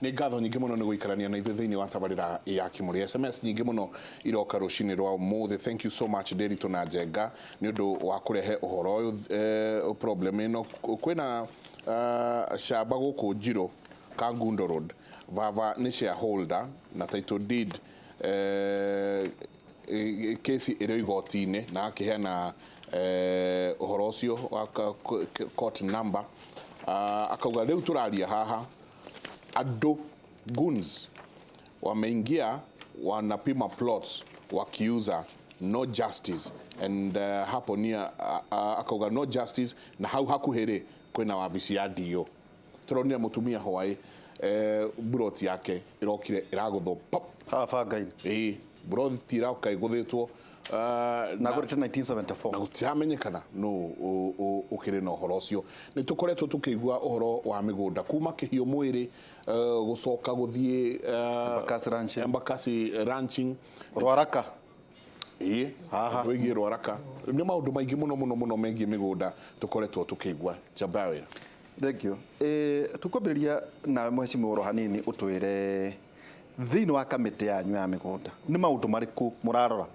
Nĩ ngatho nyingĩ mũno nĩ gũikarania na ithuĩ thĩinĩ wa tabarĩra ya Kĩmũrĩ. SMS nyingĩ mũno iroka rũcinĩ rwa ũmũthĩ. Thank you so much Ndĩritũ na Njenga nĩ ũndũ wa kũrehe ũhoro ũyũ, problem ĩno. Kwĩna camba gũkũ Njirũ, Kangundo Road. Baba nĩ shareholder na title deed kesi ĩrĩ igoti-inĩ na akĩheana ũhoro ũcio wa court number. Akauga rĩu tũraria haha andũ goons wameingia wanapima plots wakiuza, no justice and hapo nia akauga no justice, na hau hakuhĩ rĩ kwĩna wabici ya DO. Tũronire mũtumia hwaĩ, buroti yake ĩrokire ĩragũthwo pop. Haha bangainĩ. Ĩĩ, buroti ĩroka ĩgũthĩtwo na agũrĩte 1974. Na gũtiramenyekana nũ ũkĩrĩ na ũhoro ũcio. Nĩ tũkoretwo tũkĩigua ũhoro wa mĩgũnda kuma kĩhiũ mwĩrĩ, gũcoka gũthiĩ Embakasi Ranching. Embakasi Ranching. Rwaraka. Ĩĩ. Haha. Wĩgiĩ Rwaraka. Nĩ maũndũ maingĩ mũno mũno mũno megiĩ mĩgũnda tũkoretwo tũkĩigua. Njamba wĩra. Thank you. Tukwambĩrĩria nawe mheshimiwa oro hanini, ũtwĩre thĩinĩ wa kamĩtĩ yanyu ya mĩgũnda nĩ maũndũ marĩkũ mũrarora,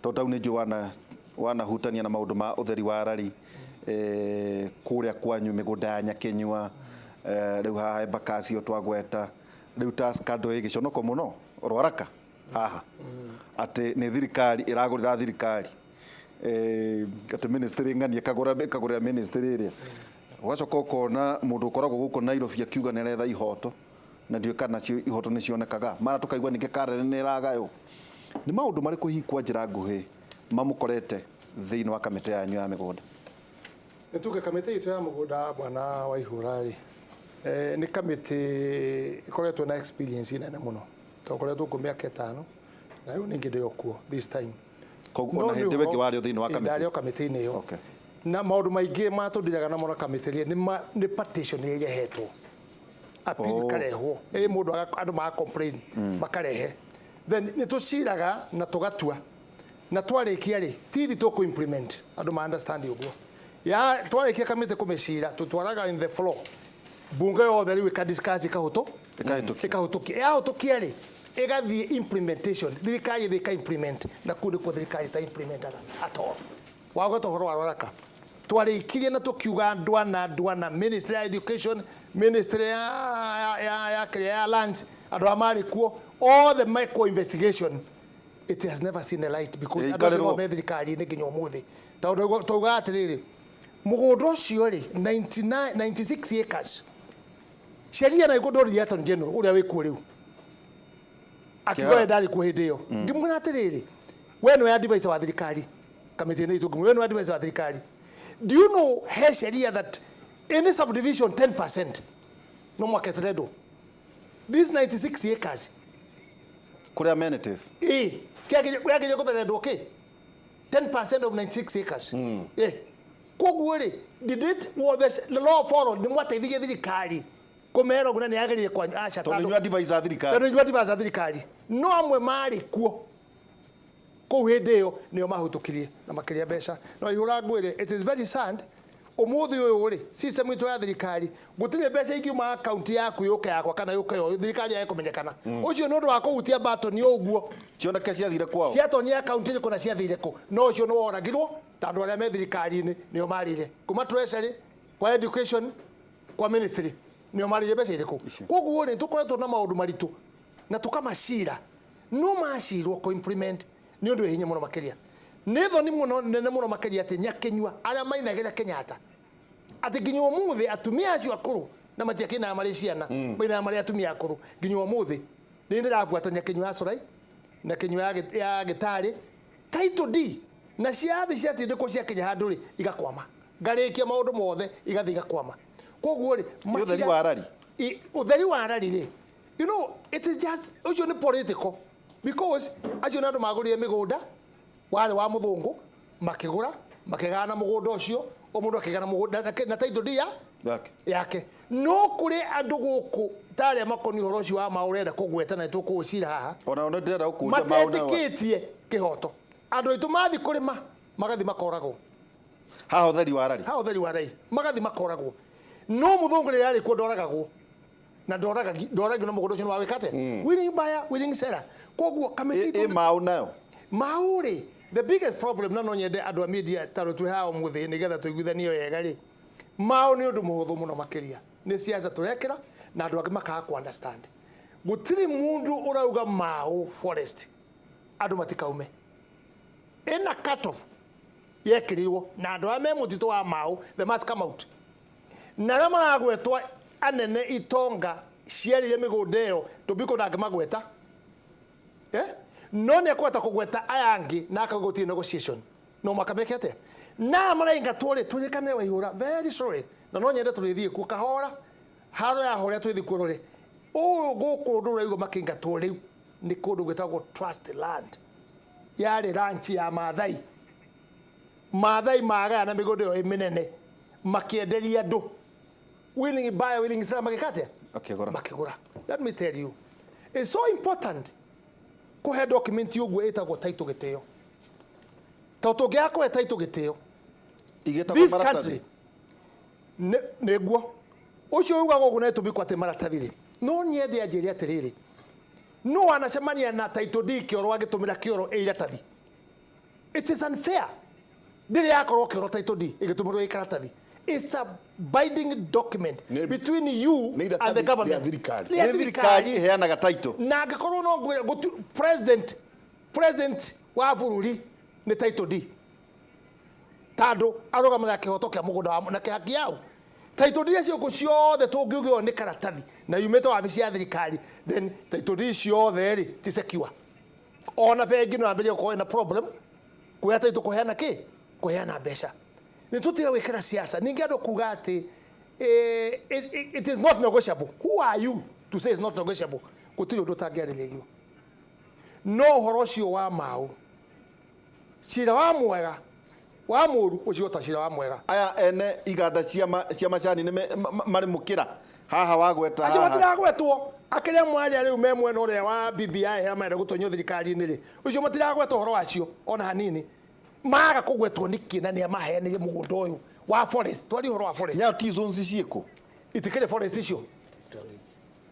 tondũ tau nĩ njũĩ wanahutania na maũndũ ma ũtheri wa rari, kũrĩa kwanyu mĩgũnda ya Nyakĩnyua, rĩu haha Embakasi o twagweta, rĩu ta scandal ĩ gĩconoko mũno Rwaraka haha atĩ nĩ thirikari ĩragũrĩra thirikari, atĩ ministry ng'ani ĩkagũrĩra ministry ĩrĩa. Ũgacoka ũkona mũndũ ũkoragwo gũkũ Nairobi akiuga nĩ aretha ihoto na ndiũĩ kana cio ihoto nĩ cionekaga. Mara tũkaigua ningĩ Karen nĩ ĩragaywo. Nĩ maũndũ marĩkũ hihi kwa njĩra nguhĩ mamũkorete thĩinĩ wa kamĩtĩ yanyu ya mĩgũnda? Nĩ tuge kamĩtĩ itũ ya mũgũnda, bwana wa ihũra rĩ, nĩ kamĩtĩ ĩkoretwo na experience nene mũno, tondũ ngoretwo kuo mĩaka 5 na rĩu ningĩ ndĩ o kuo this time. Koguo ona hĩndĩ ĩyo ĩngĩ warĩ o thĩinĩ wa kamĩtĩ? Ndarĩ o kamĩtĩ-inĩ ĩyo. Okay. Na maũndũ maingĩ matũndiraga namo na kamĩtĩ rĩ, nĩ partition ĩrĩa irehetwo. Appeal ikarehwo. Ĩ mũndũ andũ maka complain, makarehe. Then nĩ tũciraga na tũgatua. Na twarĩkia rĩ, ti ithuĩ tũkũ implement, andũ ma understand ũguo. Ya twarĩkia kamĩtĩ kũmĩcira, tũtwaraga in the floor. Bunge yothe rĩu ĩka discuss ĩkahũtũ. Ĩkahĩtũkia. Ĩkahĩtũkia. Yahĩtũkia rĩ, ĩgathiĩ implementation. Thirikari ĩthiĩ ĩka implement, na kũu nĩkuo thirikari ĩta implementaga at all. Wagweta ũhoro wa Rwaraka. Twarĩkirie na tũkiuga andũ ana, andũ ana, Ministry ya Education, Ministry ya kĩrĩa ya Lands, andũ arĩa marĩ kuo, othe mekwo investigation. It has never seen the light because andũ acio no me thirikari-inĩ nginya ũmũthĩ. Tondũ twaugaga atĩrĩrĩ, mũgũnda ũcio rĩ, 99, 96 acres. Sheria na ndoririe Attorney General ũrĩa wĩ kuo rĩu. Akiuga we ndarĩ kuo hĩndĩ ĩyo. Ngĩmwĩra atĩrĩrĩ, we nĩwe advisor wa thirikari kamĩtĩ-inĩ itũ, ngĩmwĩra we nĩwe advisor wa thirikari. Do you know he sheria that any subdivision 10% no mwaka ĩtherendwo? This 96 acres. Kũrĩ amenities. Ĩĩ, kĩagĩrĩire gũtherendwo kĩ? 10% of 96 acres. Ĩĩ. Koguo rĩ, did it was the law followed? Nĩ mwateithirie thirikari kũmera ũguo na nĩ yagĩrĩire kwanyu? Aca, Tondũ inyuĩ advisor a thirikari. Tondũ inyuĩ advisor a thirikari. No amwe marĩ kuo kũu hĩndĩ ĩyo nĩo mahũtũkirie na makĩria mbeca. No ihũra ngwĩre, it is very sad. Ũmũthĩ ũyũ rĩ, system itũ ya thirikari gũtirĩ mbeca ingiuma akaunti yaku yũke yakwa kana yũke yoyo thirikari yage kũmenyekana. Ũcio nĩ ũndũ wa kũhutia button ũguo. Cioneke ciathire kwao. Ciatonyia akaunti ĩrĩkũ na ciathire kũ. No ũcio nĩ woragirwo ta andũ arĩa me thirikari-inĩ nĩo marĩire. Kuma treasury, kwa education, kwa ministry nĩo marĩire mbeca irĩkũ. Koguo rĩ, tũkoretwo na maũndũ maritũ na tũkamacira. No macirwo kũ implement nĩ ũndũ wĩ hinya mũno makĩria. Nĩ thoni mũno nene mũno makĩria atĩ Nyakĩnyua arĩa mainagĩra Kenyatta atĩ nginya ũmũthĩ atumia acio akũrũ na matiakĩinaga marĩ ciana, mainaga marĩ atumia akũrũ nginya ũmũthĩ. Nĩ ndĩrabuata Nyakĩnyua ya Corai, Nyakĩnyua ya Gĩtarĩ, title deed na ciathi ciatindĩkwo ciakinya handũ rĩ igakwama. Ngarĩkia maũndũ mothe igathiĩ igakwama. Koguo rĩ, Nĩ ũtheri wa rari. Ũtheri wa rari rĩ, you know, it is just, ũcio nĩ political because acio nĩ andũ magũrire mĩgũnda warĩ wa mũthũngũ, makĩgũra makĩgana mũgũnda ũcio, o mũndũ akĩgana mũgũnda na title deed ya yake. Yake. No kũrĩ andũ gũkũ ta arĩa makoniĩ ũhoro ũcio wa ma ũrenda kũgweta na nĩtũkũũcira haha. Ona nĩ ndĩrenda gũkũria maũ na Matetĩkĩtie kĩhoto. Andũ aitũ mathiĩ kũrĩma magathiĩ makoragwo. Haha ũtheri wa rari. Haha ũtheri wa rari magathi makoragwo. No mũthũngũ rĩrĩa arĩ kuo ndoragagwo. Na ndoragio na mũgũnda ũcio nĩ wawĩka atĩa? Willing buyer, willing seller. Koguo kamĩtĩ Ĩ Mau nayo? Mau rĩ, the biggest problem, na no nyende andũ a media ta twĩ haha ũmũthĩ nĩgetha tũiguithanie wega rĩ, Mau nĩ ũndũ mũhũthũ mũno makĩria. Nĩ siasa tũrekĩra na andũ angĩ makaga ku understand. Gũtirĩ mũndũ ũrauga Mau forest andũ matikaume. Ĩna cut off yekĩrirwo na andũ arĩa me mũtitũ wa Mau, they must come out. Na arĩa maragwetwo anene itonga ciarĩire mĩgũnda ĩyo, Tobiko ndangĩmagweta, eh? No nĩ ekũhota kũgweta aya angĩ na akauga gũtirĩ negotiation, no mwaka meke atĩa? Na maraingatwo rĩ, twĩrĩkane Waihũra, very sorry, na no nyende tũrĩthiĩ kuo kahora haro ya horia twĩthiĩ kuo rĩ. Ũũ gũkũ ũndũ ũraigua makĩingatwo rĩu nĩ kũndũ gwĩtagwo trust land, yarĩ ranch ya Maathai. Maathai magaya na mĩgũnda ĩyo ĩ mĩnene makĩenderia andũ, willing buyer, willing seller, magĩka atĩa? Makĩgũra. Makĩgũra. Let me tell you, it's so important kũhe document ũguo ĩtagwo title gĩtĩo, tondũ tũngĩaga kũhe title gĩtĩo, Igĩtagwo this maratathi. country nĩguo ũcio ugaga ũguo na ĩtũmĩkwo atĩ maratathi rĩ, no nyende anjĩre atĩrĩrĩ, no wanacemania na title deed kĩoro agĩtũmĩra kĩoro ĩ iratathi? It is unfair. Ndĩrĩ yakorwo kĩoro title deed ĩgĩtũmĩrwo ĩ karatathi. It's a binding document between you Nĩ and the iratathi government. rĩa thirikari. Rĩa Nĩ thirikari ĩheanaga title. Na angĩkorwo no ngwĩre president wa bũrũri nĩ title deed, tondũ arũgamagĩra kĩhoto kĩa mũgũnda wa na kĩhaki yao. Title deed ciũkũ ciothe tũngiuga ĩyo nĩ karatathi na yumĩte wabici ya thirikari, then title deed ciothe rĩ ti secure. Ona bengi no yambĩrĩrie gũkorwo ĩna problem kuoya title, kũheana kĩ, kũheana mbeca. Nĩ tũtiga gwĩkĩra siasa. Ningĩ andũ kuga atĩ it is not negotiable, who are you to say it's not negotiable? Gũtirĩ ũndũ ũtangĩarĩrĩrio. No ũhoro ũcio wa Mau, cira wa mwega wa mũru ũcio ta cira wa mwega. Aya ene iganda cia macani nĩ marĩ mũkĩra haha wagweta Acio haha. matiragwetwo. Akĩrĩa mwaria rĩu me mwena ũrĩa wa BBI arĩa marenda gũtonyio thirikari-inĩ rĩ, ũcio matiragwetwo ũhoro wacio ona hanini. Maga kũgwetwo nĩkĩ na nĩa maheanire mũgũnda ũyũ wa forest? Twari ũhoro wa forest. Nyayo tea zones ciĩkũ? Itikĩrĩ forest icio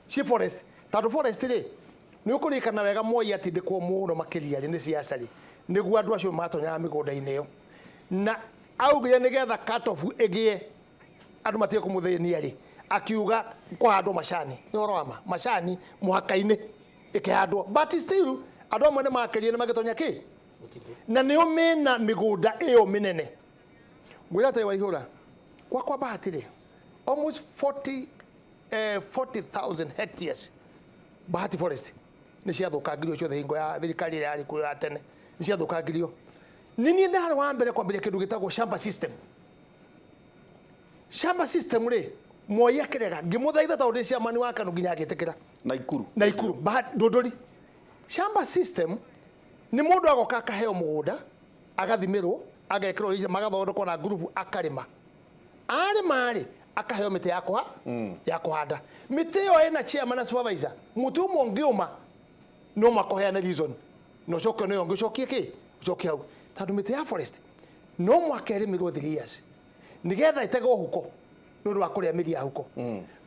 ci forest, tondũ forest rĩ, nĩ ũkũririkana wega Moi atindĩkwo mũno makĩria rĩ nĩ siasa rĩ, nĩguo andũ acio matonyaga mĩgũnda-inĩ ĩyo na augire nĩgetha cut off ĩgĩe andũ matige kũmũthĩnia rĩ, akiuga kũhandwo macani. Nĩ ũhoro wa ma macani mũhaka-inĩ ĩkĩhandwo, but still andũ amwe nĩ makĩria nĩ magĩtonya kĩ na nĩo mena mĩgũnda ĩyo mĩnene. Ngwĩra atĩ Waihũra, gwakwa Bahati rĩ, almost 40 40,000 hectares Bahati forest nĩ ciathũkangirio ciothe hingo ya thirikari ĩrĩa yarĩ kuo ya tene, nĩ ciathũkangirio. Nĩ niĩ ndarĩ wa mbere kwambĩrĩria kĩndũ gĩtagwo shamba system. Shamba system rĩ, Moi akĩrega, ngĩmũthaitha tondũ ndĩ chairman wa KANU nginya agĩtĩkĩra. Naikuru. Naikuru, Ndũndũri. Shamba system nĩ mũndũ agoka akaheo mũgũnda, agathimĩrwo, agekĩrwo icio, magathondekwo na ngurubu, akarĩma. Arĩma rĩ, akaheo mĩtĩ ya kũha ya kũhanda. Mĩtĩ ĩyo ĩna chairman na supervisor. Mũtĩ ũmwe ũngĩũma no mũhaka ũheane reason na ũcoke nĩyo ũngĩ ũcokie kĩ, ũcokie hau, tondũ mĩtĩ ya forest no mũhaka ĩrĩmĩrwo 3 years nĩgetha ĩtegwo huko nĩ ũndũ wa kũrĩa mĩri ya huko.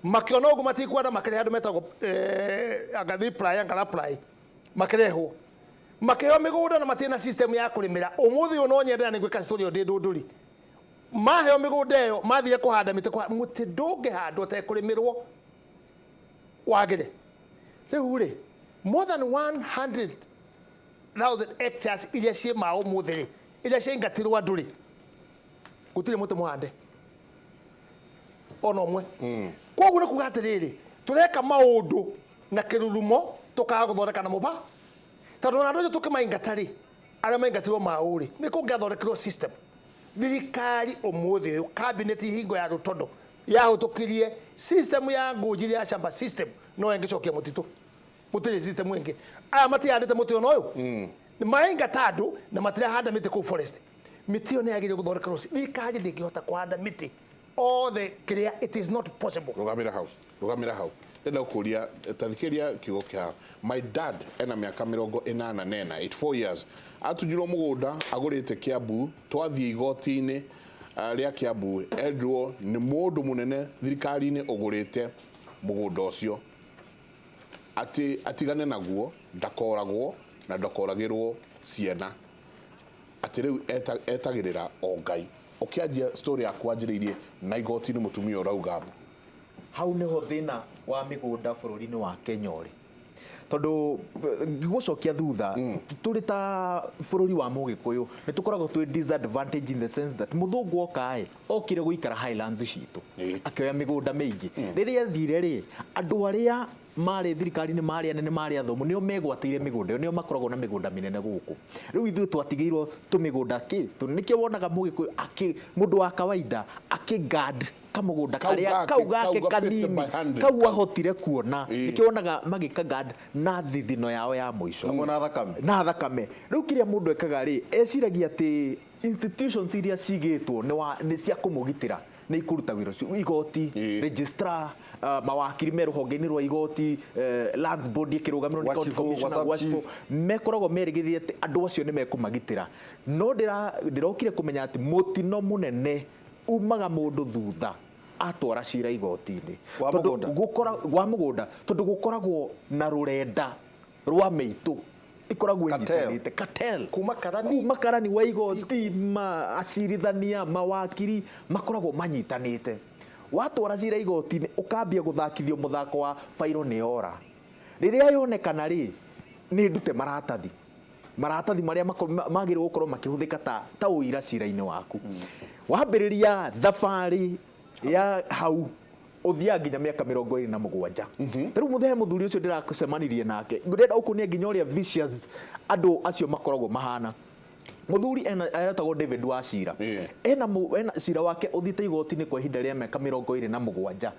Makĩona ũguo matikwenda, makĩrehe andũ metagwo anga ply anga ply, makĩrehwo makĩheo mĩgũnda na matirĩ na system ya kũrĩmĩra. Ũmũthĩ ũyũ no nyende na nĩngwĩka story ĩyo ndĩ Ndũndũri. Maheo mĩgũnda ĩyo mathire kũhanda mĩtĩ, mũtĩ ndũngĩhandwo ũtekũrĩmĩrwo wagĩre. Rĩu rĩ, more than 100,000 hectares iria ciĩ ma ũmũthĩ rĩ, iria ciaingatirwo andũ rĩ, gũtirĩ mũtĩ mũhande ona ũmwe. Koguo nĩ kuga atĩrĩrĩ, tũreka maũndũ na kĩrurumo tũkaga gũthondeka na mũba, tondũ ona andũ acio tũkĩmaingata rĩ, arĩa maingatirwo maũ rĩ, nĩ kũngĩathondekirwo system. Thirikari ũmũthĩ ũyũ, cabinet hingo ya Rutondo yahũtũkirie system ya ngũnjiri ya shamba system, no ĩngĩcokia mũtitũ gũtirĩ system ĩngĩ. Aya matihandĩte mũtĩ ona ũyũ, maingata andũ na matirahanda mĩtĩ kũu forest. Mĩtĩ ĩyo nĩ yagĩrĩirwo gũthondekerwo. Thirikari ndĩngĩhota kũhanda mĩtĩ othe kĩrĩa, it is not possible. Rugamira hau, rugamira hau. Ndenda gũkũria, tathikĩria kiugo kĩa my dad. Ena mĩaka 84, 84 years. Atunyirwo mũgũnda agũrĩte Kiambu. Twathiĩ igoti-inĩ rĩa Kiambu, endirwo nĩ mũndũ mũnene thirikari-inĩ ũgũrĩte Mũgũnda ũcio atĩ atigane naguo, ndakoragwo na ndakoragĩrwo ciana, atĩ rĩu etagĩrĩra o Ngai. Ũkĩanjia story yaku wanjĩrĩirie na igoti-inĩ, mũtumia ũrauga Hau niho thĩna wa mĩgũnda bũrũri-inĩ wa Kenya ũrĩ, tondũ ngĩgũcokia thutha, tũrĩ ta bũrũri wa Mũgĩkũyũ nĩ tũkoragwo twĩ disadvantage in the sense that mũthũngũ oka ĩ okire gũikara highlands citũ, akĩoya mĩgũnda mĩingĩ. Rĩrĩa athire rĩ, andũ arĩa marĩ thirikari-inĩ, marĩ anene, marĩ athomu, nĩo megwatĩire mĩgũnda ĩyo, nĩo makoragwo na mĩgũnda mĩnene gũkũ. Rĩu ithuĩ twatigĩirwo tũmĩgũnda kĩ nĩkĩo wonaga Mũgĩkũyũ akĩ mũndũ wa kawaida akĩ guard kamũgũnda kau karĩa gake, kau gake kau ga 50 kanini by 100 kau kau. Ahotire kuona. Nĩkĩo wonaga magĩka guard na thithino yao ya mũico Hamwe na thakame. Na thakame. Rĩu kĩrĩa mũndũ ekaga rĩ, eciragia atĩ institutions iria cigĩtwo nĩ cia kũmũgitĩra nĩ ikũruta wĩra ũcio, igoti, registrar, mawakiri me rũhonge-inĩ rwa igoti, lands board ĩkĩrũgamĩrwo nĩ county Wacibũ, commissioner, wa wacibũ, sub-chief. Mekoragwo merĩgĩrĩire atĩ andũ acio nĩ mekũmagitĩra, no ndĩrokire kũmenya atĩ mũtino mũnene umaga mũndũ thutha atwara cira igoti-inĩ. Wa Tondũ mũgũnda. Wa mũgũnda, tondũ gũkoragwo na rũrenda rwa mĩitũ ĩkoragwo Cartel. ĩnyitanĩte, cartel. Kuma karani. Kuma karani wa igoti, ma acirithania, mawakiri makoragwo manyitanĩte. Watwara cira igoti-inĩ, ũkambia gũthakithio mũthako wa bairo nĩ yora. Rĩrĩa yonekana rĩ, nĩ ndute maratathi, maratathi marĩa magĩrĩirwo gũkorwo makĩhũthĩka ta ũira cira-inĩ waku. Wambĩrĩria thabarĩ ya hau ũthiaga nginya mĩaka 27. Ta rĩu mũthee mũthuri ũcio ndĩracemanirie nake, ndĩrenda ũkuonia nginya ũrĩa vicious andũ acio makoragwo mahana. Mũthuri ena etagwo David Wachira. Ena cira wake ũthiĩte igoti-inĩ kwa ihinda rĩa mĩaka 27.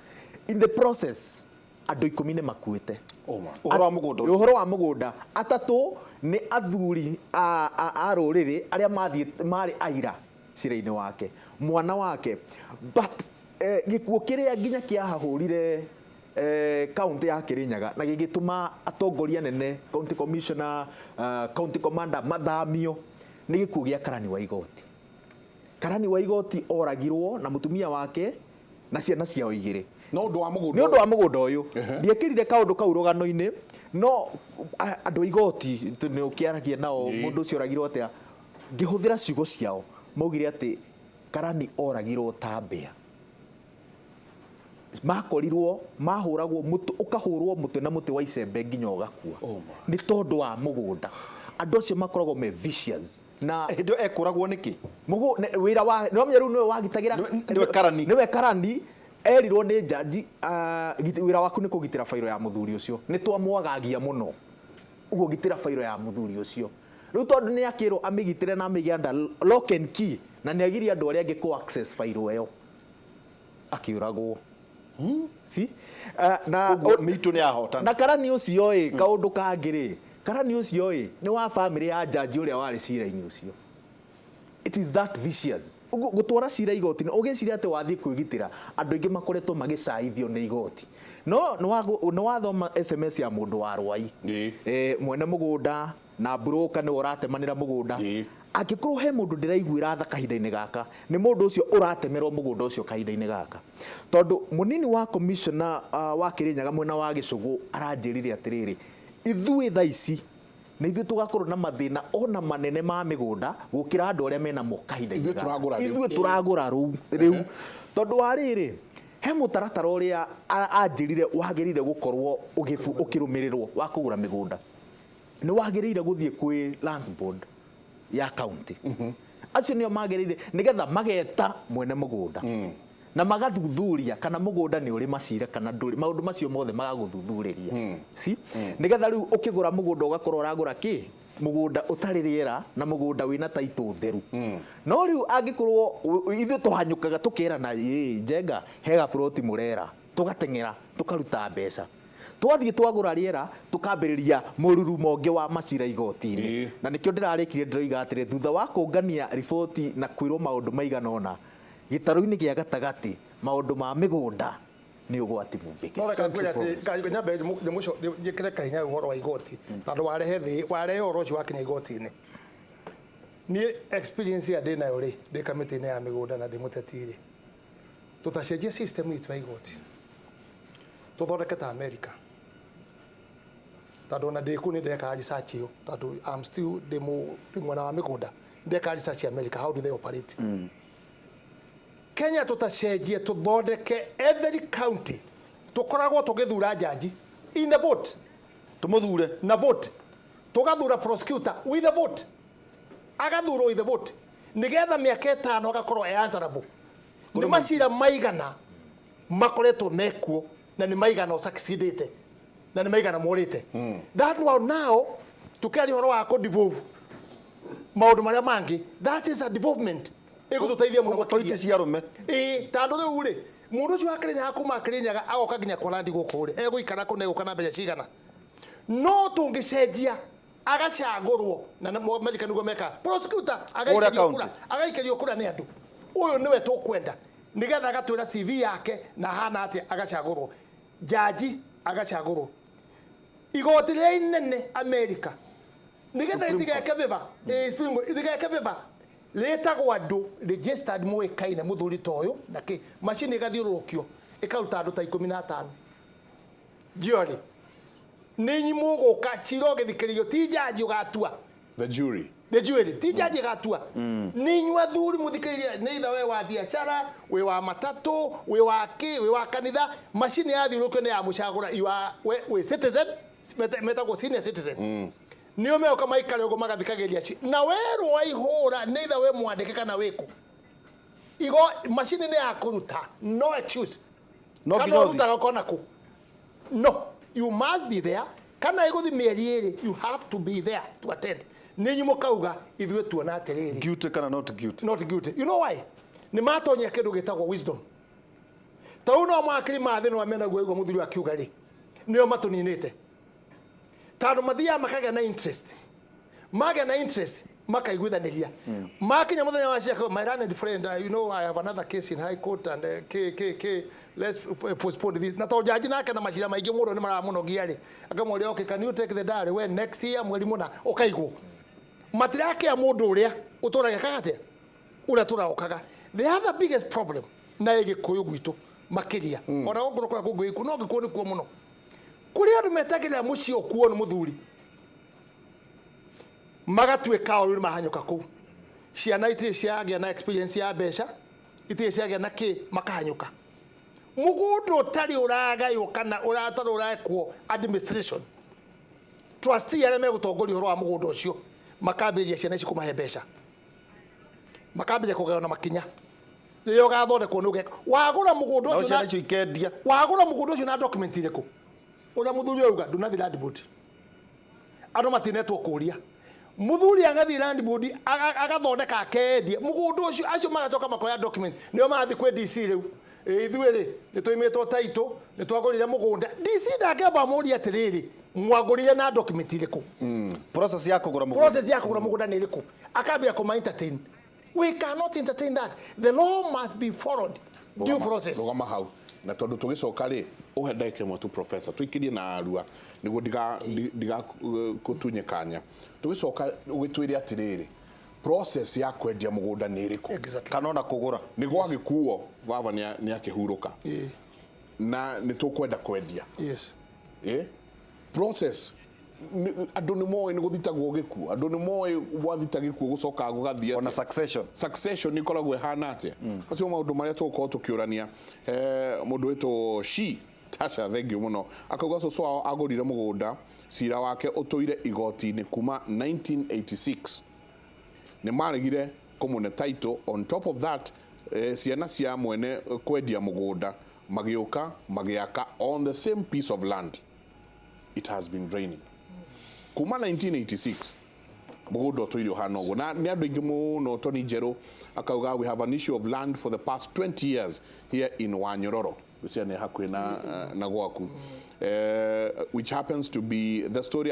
In the process andũ 10 nĩ makuĩte. Oh, man. Ũhoro wa mũgũnda ũcio. Ũhoro wa mũgũnda. Atatũ nĩ athuri a rũrĩrĩ arĩa mathiĩ marĩ aira cira-inĩ wake, mwana wake. But gĩkuũ kĩrĩa nginya kĩahahũrire kaunti ya Kirinyaga na gĩgĩtũma atongoria anene, county commissioner, county commander mathamio, nĩ gĩkuũ gĩa karani wa igoti. Karani wa igoti oragirwo na mũtumia wake na ciana ciao igĩrĩ. No ũndũ wa mũgũnda. Nĩ ũndũ wa mũgũnda ũyũ. Ndiekĩrire kaũndũ kau rũgano-inĩ, no andũ a igoti nĩ ũkĩaragia nao, mũndũ ũcio oragirwo atĩa, ngĩhũthĩra ciugo ciao maugire atĩ karani oragirwo ta mbĩa. Makorirwo mahũragwo mũtwe, ũkahũrwo mũtwe na mũtĩ wa icembe nginya ũgakua. Oh my. Nĩ tondũ wa mũgũnda. Andũ acio makoragwo me vicious na Hĩndĩ ĩyo ekũragwo nĩkĩ? Wĩra wa nĩ wamenya rĩu nĩwe wagitagĩra. Nĩwe karani. Nĩwe karani erirwo nĩ jaji, wĩra waku nĩ kũgitĩra bairo ya mũthuri ũcio, nĩ twamwagagia mũno ũguo, gitĩra bairo ya mũthuri ũcio. Rĩu tondũ nĩ akĩrwo amĩgitĩre na amĩige under lock and key, na nĩ agirie andũ arĩa angĩ kũ access bairo ĩyo, akĩũragwo. Si? Na Ũguo mĩitũ nĩ yahotana. Na karani ũcio ĩ, kaũndũ kangĩ rĩ, karani ũcio ĩ nĩ wa family ya jaji ũrĩa warĩ cira-inĩ ũcio. It is that vicious. Ũguo gũtwara cira igoti-inĩ ũgĩciria atĩ wathiĩ kwĩgitĩra, andũ aingĩ makoretwo magĩcaithio nĩ igoti. No nĩ wathoma SMS ya mũndũ wa Rwai. Mwene mũgũnda na broker nĩwe ũratemanĩra mũgũnda. Angĩkorwo he mũndũ ndĩraiguĩra tha kahinda-inĩ gaka, nĩ mũndũ ũcio ũratemerwo mũgũnda ũcio kahinda-inĩ gaka, tondũ mũnini wa commissioner wa Kirinyaga mwena wa Gĩcũgũ aranjĩrire atĩrĩrĩ, ithuĩ thaa ici nĩ ithuĩ tũgakorwo na mathĩna ona manene ma mĩgũnda gũkĩra andũ arĩa menamo kahinda-inĩ Ithuĩ gaka. tũragũra rĩu. Ithuĩ tũragũra rĩu. Tondũ wa rĩrĩ, he mũtaratara ũrĩa anjĩrire wagĩrĩire gũkorwo ũkĩrũmĩrĩrwo wa kũgũra mĩgũnda. Nĩ wagĩrĩire gũthiĩ kwĩ lands board ya county. Acio nĩo magĩrĩire nĩgetha mageta mwene mũgũnda. Na magathuthuria kana mũgũnda nĩ ũrĩ macira kana ndũrĩ, maũndũ macio mothe magagũthuthurĩria. Si? Nĩgetha rĩu ũkĩgũra mũgũnda ũgakorwo ũragũra kĩ? Mũgũnda ũtarĩ rĩera na mũgũnda wĩna title theru. No rĩu angĩkorwo ithuĩ tũhanyũkaga tũkerana, ĩ Njenga he gaburoti mũrera, tũgateng'era tũkaruta mbeca, twathiĩ twagũra rĩera, tũkambĩrĩria mũrurumo ũngĩ wa macira igoti-inĩ. Na nĩkĩo ndĩrarĩkirie ndĩroiga atĩrĩ, thutha wa kũngania riboti na kwĩrwo maũndũ maigana ũna, gĩtarũ-inĩ gĩa gatagatĩ maũndũ ma mĩgũnda nĩ ũgwati mũmbĩke. No reke ngwĩre atĩ, nyambe njĩkĩre kahinya ũhoro wa igoti, tondũ warehe thĩ, warehe ũhoro ũcio wakinya igoti-inĩ. Niĩ experience ĩrĩa ndĩ nayo rĩ, ndĩ kamĩtĩ-inĩ ya mĩgũnda na ndĩ mũteti rĩ, tũtacenjia system itũ ya igoti. Tũthondeke ta America, tondũ ona ndĩ kũu nĩ ndekaga research ĩyo, tondũ I'm still ndĩ mwena wa mĩgũnda, ndekaga research America, how do they operate. Kenya tũtacenjie, tũthondeke every county tũkoragwo tũgĩthura jaji in the vote. Tũmũthure. Na vote, tũgathura prosecutor with the vote, agathurwo with the vote, nigetha mĩaka 5 agakorwo e answerable. Nĩ macira maigana makoretwo mekuo, na nĩ maigana ũsucceedĩte, na nĩ maigana morĩte. That one now, tũkĩaria ũhoro wa kũ devolve maũndũ marĩa mangĩ, that is a development ĩgũtũteithia mũno Koguo makĩria. iti cia arũme. Ĩĩ, tondũ rĩu rĩ, mũndũ ũcio wa Kĩrĩnyaga, kuma Kĩrĩnyaga agoka nginya kwa landi gũkũ rĩ, egũikara kũ na egũka na mbeca cigana? No tũngĩcenjia agacagũrwo na America nĩguo mekaga, prosecutor Kũrĩa agaikĩrio county. kura, agaikĩrio kura nĩ andũ, ũyũ nĩwe tũkwenda, nĩgetha agatwĩra CV yake na hana atĩa, agacagũrwo jaji, agacagũrwo igoti rĩrĩa inene America, nĩgetha rĩtigeke vĩva. Ĩĩ, Supreme Court, rĩtigeke vĩva, rĩtagwo andũ registered mũĩkaine, mũthuri ta ũyũ na kĩ, macini ĩgathiũrũrũkio ĩkaruta andũ ta 15 njiorĩ nĩ inyi mũgũka cira ũgĩthikĩrĩrio, ti jaji ũgatua. The jury. The jury, ti jaji ĩgatua, nĩ inyuĩ athuri mũthikĩrĩrie, nĩ itha we wa biacara, wĩ wa matatũ, wĩ wa kĩ, wĩ wa kanitha, macini yathiũrũrũkio nĩ yamũcagũra, you are wĩ citizen, metagwo senior citizen, nĩo meoka maikare ũguo magathikagĩria na werwo waihũra, nĩ itha we mwandĩke kana wĩkũ, igo macini nĩ ya kũruta, no excuse. No Kana nginya ũthiĩ. ũrutaga kona kũ, no, you must be there, kana ĩgũthi mĩeri 2, you have to be there to attend. Nĩ inyuĩ mũkauga ithuĩ tuona atĩrĩrĩ, Guilty kana not guilty. Not guilty. You know why? Nĩ matonyia kĩndũ gĩtagwo wisdom. Ta rĩu no makiri ma thĩ no menaguo igua mũthuri akiuga rĩ, nĩo matũninĩte, tondũ mathiaga makagĩa na interest, magĩa na interest makaiguithanĩria, makinya mũthenya wa ciaka, "My learned friend, you know I have another case in high court and k k k, let's postpone this." Na tondũ jaji nake na macira maingĩ mũno nĩ maramũnogia rĩ, akamũria, "Okay, can you take the diary when next year mweri mũna?" Ũkaigwo matirakĩa mũndũ ũrĩa ũtũraga kaga atĩa, ũrĩa tũraũkaga. The other biggest problem na ĩ Gĩkũyũ gwitũ makĩria, ona ongorwo kũrĩa kũngĩ gĩkũ, no Gĩkũyũ nĩkuo mũno, kũrĩ andũ metagĩrĩra mũciĩ ũkuo nĩ mũthuri, magatuĩka o rĩu nĩmahanyũka kũu, ciana itirĩ ciagĩa na experience ya mbeca, itirĩ ciagĩa na kĩ, makahanyũka mũgũnda ũtarĩ ũragaywo kana ũratarĩ ũrekwo administration. Trustee arĩa megũtongoria ũhoro wa mũgũnda ũcio makambĩrĩria ciana ici kũmahe mbeca, makambĩrĩria kũgaywo na makinya, rĩrĩa ũgathondekwo nĩ ũgeka wagũra mũgũnda Nao ũcio ciana na icio ikendia. Wagũra mũgũnda ũcio na document irĩkũ? Ũrĩa mũthuri auga, ndũnathiĩ land board, andũ matinetwo kũria, mũthuri agathiĩ land board, agathondeka akendia mũgũnda ũcio, acio magacoka makoya document, nĩo marathiĩ kwĩ DC rĩu. "Ĩ, ithuĩ rĩ nĩ tũimĩtwo taitũ, nĩ twagũrire mũgũnda." DC ndangĩamba amũrie atĩrĩrĩ, "Mwagũrire na document irĩkũ?" Process ya kũgũra mũgũnda. Process ya kũgũra mũgũnda nĩ ĩrĩkũ? Akambia kũma entertain. We cannot entertain that. The law must be followed, due process. Rũgama hau, na tondũ tũgĩcoka rĩ, ũhe ndagĩka 1 tu, professor, tũikĩrie na arua nĩguo ndiga kũtunye kanya, tũgĩcoka ũgĩtwĩre atĩrĩrĩ, process ya kwendia mũgũnda nĩ ĩrĩkũ? Exactly. Kana ona kũgũra. Nĩ gwagĩkuo baba nĩ akĩhurũka Ĩĩ. na nĩ tũkwenda kwendia. Yes. Process andũ nĩ moĩ nĩ gũthitagwo gĩkuũ, andũ nĩ moĩ gwathita gĩkuũ gũcokaga gũgathiĩ Ona atĩa? Succession. Succession ikoragwo ĩhana atĩa? Macio maũndũ marĩa tũgũkorwo tũkĩũrania. Mũndũ wĩtwo shi Tasha, thank you mũno, akauga cũcũ wao agũrire mũgũnda, cira wake ũtũire igoti-inĩ kuma 1986, nĩ maregire kũmũne title. On top of that, ciana cia mwene kwendia mũgũnda magĩũka magĩaka on the same piece of land. It has been raining kuma 1986, mũgũnda ũtũire ũhana ũguo, na nĩ andũ aingĩ mũno. Tony Njerũ akauga, "We have an issue of land for the past 20 years here in Wanyororo," gwĩciria nĩ hakuhĩ na gwaku, which happens to be the story.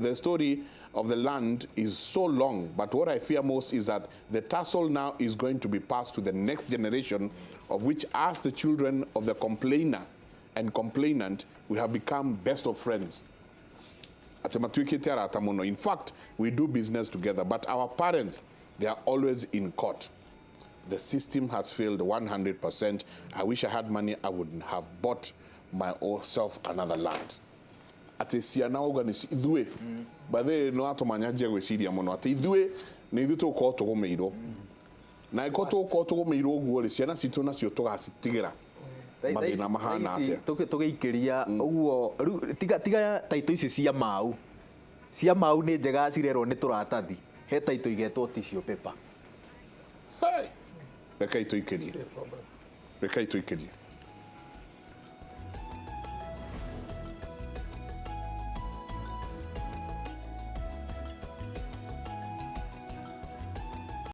The story of the land is so long, but what I fear most is that the tussle now is going to be passed to the next generation, of which, as the children of the complainer and complainant, we have become best of friends, atĩ matuĩkĩte arata mũno. In fact, we do business together, but our parents, they are always in court. The system has failed 100%. I wish I had money, I would have bought myself another land. Atĩ ciana wauga nĩ ithuĩ, by the way, nĩ watũma nyanjie gwĩciria mũno atĩ ithuĩ nĩ ithuĩ tũgũkorwo tũgũmĩirwo, na ĩkorwo tũgũkorwo tũgũmĩirwo ũguo rĩ, ciana citũ nacio tũgacitigĩra mathĩna mahana atĩa? Tũgĩikĩria ũguo rĩu, tiga tiga taito ici cia mau, cia mau nĩ njega, cirerwo nĩ tũratathi, he taito igetwo tissue paper. Hey! Rekei tũikĩrie, rekei tũikĩrie.